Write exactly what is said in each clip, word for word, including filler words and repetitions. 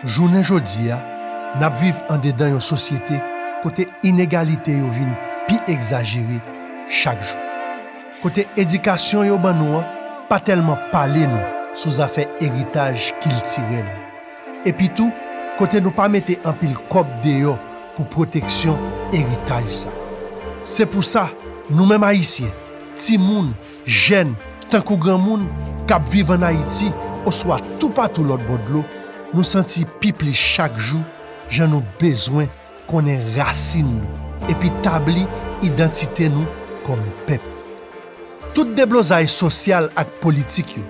Jounen jodi a, n ap viv andedan yon sosyete kote inegalite yo vin pi egzajere chak jou. Kote edikasyon yo ban nou an pa tèlman pale nou sou zafè eritaj kiltirèl. Epitou, kote nou pa mete anpil kòb deyò pou pwoteksyon eritaj sa. Se pou sa, nou menm Ayisyen, timoun, jèn, tankou granmoun, k ap viv ann Ayiti oswa toupatou lòt bò dlo, nou santi pi plis chak jou jan nou bezwen konnen rasin nou epi tabli idantite nou kòm pèp. Tout deblozay sosyal ak politik yo,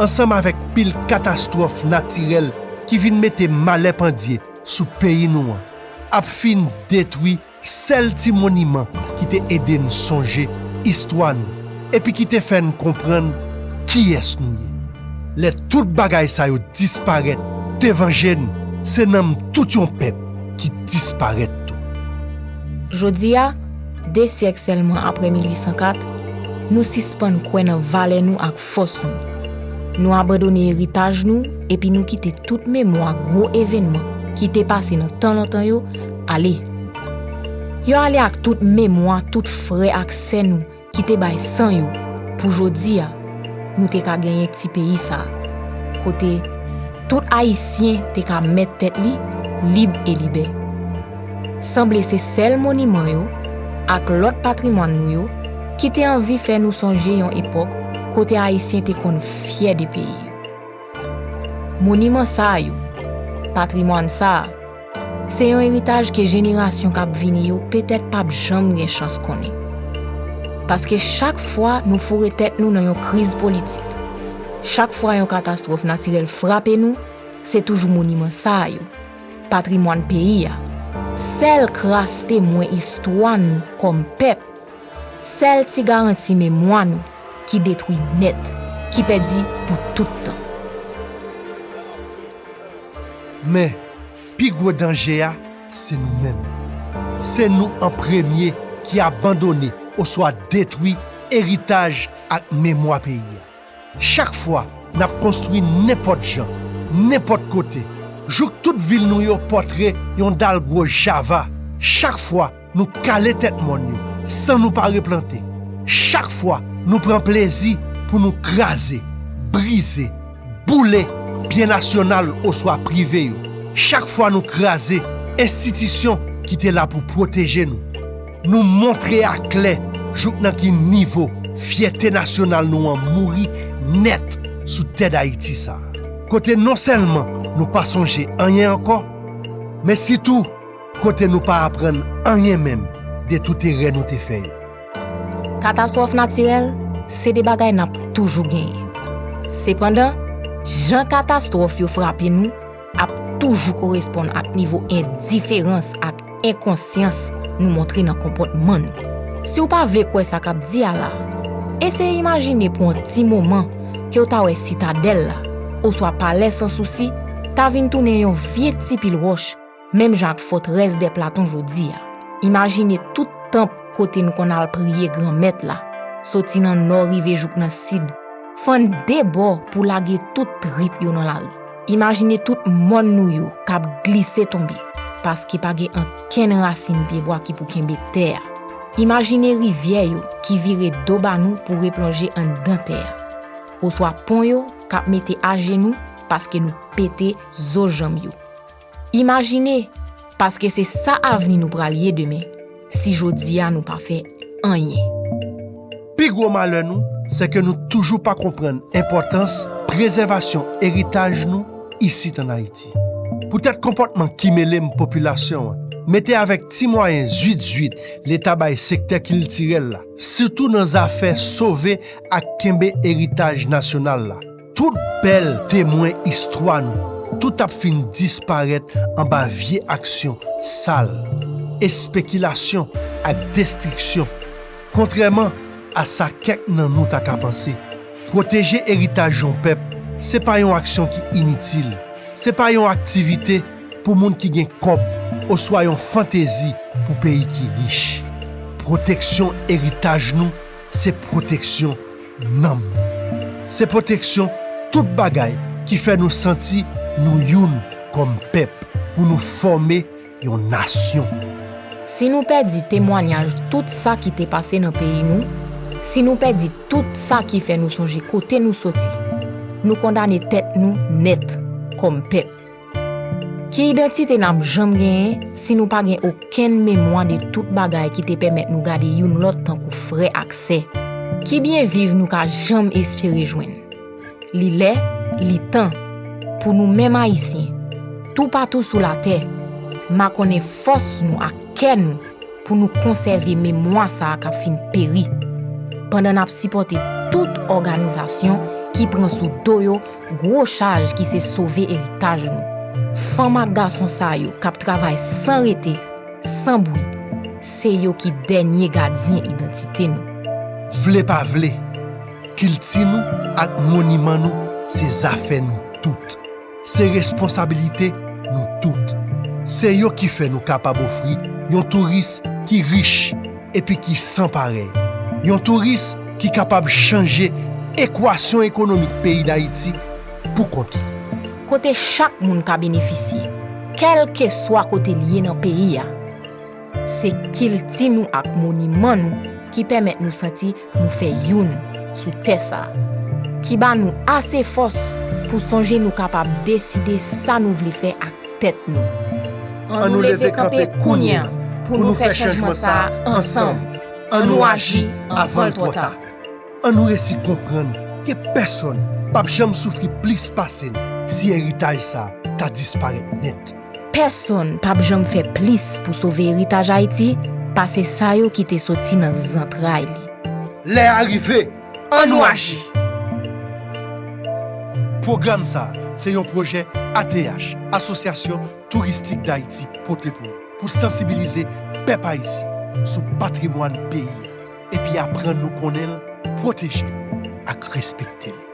ansanm avèk pil katastwòf natirèl ki vin mete malè pandye sou peyi nou an, ap fin detwi sèl ti moniman ki te ede n sonje istwa nou epi ki te fè n konprann kiyès nou ye. Lè tout bagay sa yo disparèt devan je n, se nanm tout yon pèp ki disparèt tou. Jodi a, de syèk sèlman apre mil uit san kat, nou sispann kwè nan valè nou ak fòs nou. Nou abandone eritaj nou epi nou kite tout memwa gwo evènman ki te pase nan tan lontan yo ale. Yo ale ak tout memwa tout frè ak sè nou ki te bay san yo pou jodi a nou te ka genyen ti peyi sa a, kote tout Ayisyen te ka mèt tèt li lib e libè. Sanble se sèl moniman yo ak lòt patrimwàn nou yo ki te anvi fè nou sonje yon epòk kote Ayisyen te konn fyè de peyi yo. Moniman sa a yo, patrimwàn sa a, se yon eritaj ke jenerasyon k ap vini yo petèt p ap janm gen chans konnen. Paske chak fwa nou foure tèt nou nan yon kriz politik, chak fwa yon katastwòf natirèl frape nou, se toujou moniman sa a yo, patrimwàn peyi a, sèl kras temwen istwa nou kòm pèp, sèl ti garanti memwa nou ki detwi nèt, ki pèdi pou tout tan. Men, pi gwo danje a, se nou menm. Se nou an premye ki abandone oswa detwi eritaj ak memwa peyi a. Chak fwa n ap konstwi nenpòt jan, nenpòt kote, jouk tout vil nou yo pòtre yon dal gwo java, chak fwa nou kale tèt mòn yo san nou pa replante. Chak fwa nou pran plezi pou nou kraze, brize, boule byen nasyonal oswa prive yo. Chak fwa nou kraze enstitisyon ki te la pou pwoteje nou, nou montre aklè jouk nan ki nivo fyète nasyonal nou an mouri nèt sou tè Dayiti sa a. Kote non sèlman nou pa sonje anyen ankò, men sitou kote nou pa aprann anyen menm de tout erè nou te fè yo. Katastwòf natirèl se de bagay n ap toujou genyen. Sepandan, jan katastwòf yo frape nou ap toujou koresponn ak nivo endiferans ak enkonsyans nou montre nan konpòtman nou. Si w pa vle kwè sa k ap di a la a, eseye imajine pou yon ti moman ke w ta wè Sitadèl la oswa Palè Sansousi ta vin tounen yon vye ti pil wòch, menm jan ak Fòtrès dè Platon jodi a. Imajine tout tanp kote n konn al priye Granmèt la, soti nan nò rive jouk nan sid, fann de bò pou lage tout trip yo nan lari. Imajine tout mòn nou yo k ap glise tonbe, paske pa gen ankenn rasin pyebwa ki pou kenbe tè a. Imajine rivyè yo ki vire do ba nou pou replonje anndan tè a, oswa pon yo k ap mete ajenou paske nou pete zo janm yo. Imajine, paske se sa avni nou pral ye demen, si jodi a nou pa fè anyen. Pi gwo malè nou, se ke nou toujou pa konprann enpòtans prezèvasyon eritaj nou isit ann Ayiti. Poutèt konpòtman ki mele m popilasyon an, mete avèk ti mwayen zwit zwit Leta bay sektè kiltirèl la, sitou nan zafè sove ak kenbe eritaj nasyonal la, tout bèl temwen istwa nou, tout ap fin disparèt anba vye aksyon sal, espekilasyon ak destriksyon. Kontrèman a sa kèk nan nou ta ka panse, pwoteje eritaj yon pèp se pa yon aksyon ki initil, se pa yon aktivite pou moun ki gen kòb oswa yon fantezi pou peyi ki rich. Pwoteksyon eritaj nou se pwoteksyon nanm nou. Se pwoteksyon tout bagay ki fè nou santi nou youn kòm pèp pou nou fòme yon nasyon. Si nou pèdi temwanyaj tout sa ki te pase nan peyi nou, si nou pèdi tout sa ki fè nou sonje kote nou soti, nou kondane tèt nou nèt kòm pèp. Ki idantite n ap janm genyen si nou pa gen okenn memwa de tout bagay ki te pèmèt nou gade youn lòt tankou frè ak sè? Ki byen viv nou ka janm espere jwenn? Li lè, li tan pou nou menm Ayisyen, toupatou sou latè, makonnen fòs nou ak kè nou pou nou konsève memwa sa a k ap fin peri, pandan n ap sipòte tout òganizasyon ki pran sou do yo gwo chaj ki se sove eritaj nou. Fanm ak gason sa yo k ap travay san rete, san bri, se yo ki dènye gadyen idantite nou. Vle pa vle, kilti nou ak moniman nou se zafè nou tout. Se responsabilite nou tout. Se yo ki fè nou kapab ofri yon touris ki rich epi ki san parèy. Yon touris ki kapab chanje ekwasyon ekonomik peyi Dayiti pou kont li. Kote chak moun ka benefisye, kèlkeswa kote l ye nan peyi a. Se kilti nou ak moniman nou ki pèmèt nou santi nou fè youn sou tè sa a, ki ba nou ase fòs pou sonje nou kapab deside sa nou vle fè ak tèt nou. Ann nou leve kanpe kounye a pou nou fè chanjman sa a ansanm. Ann nou aji avan l twò ta. Ann nou resi konprann ke pèsonn p ap janm soufri plis pase n si eritaj sa a ta disparèt nèt. Pèsonn p ap janm fè plis pou sove eritaj Ayiti pase sa yo ki te soti nan zantray li. Lè a rive, ann nou aji! Pwogram sa a se yon pwojè A T H, Asosyasyon Touristik Dayiti, pote pou ou, pou sansibilize pèp ayisyen sou patrimwàn peyi a, epi aprann nou konnen l, pwoteje l ak respekte l.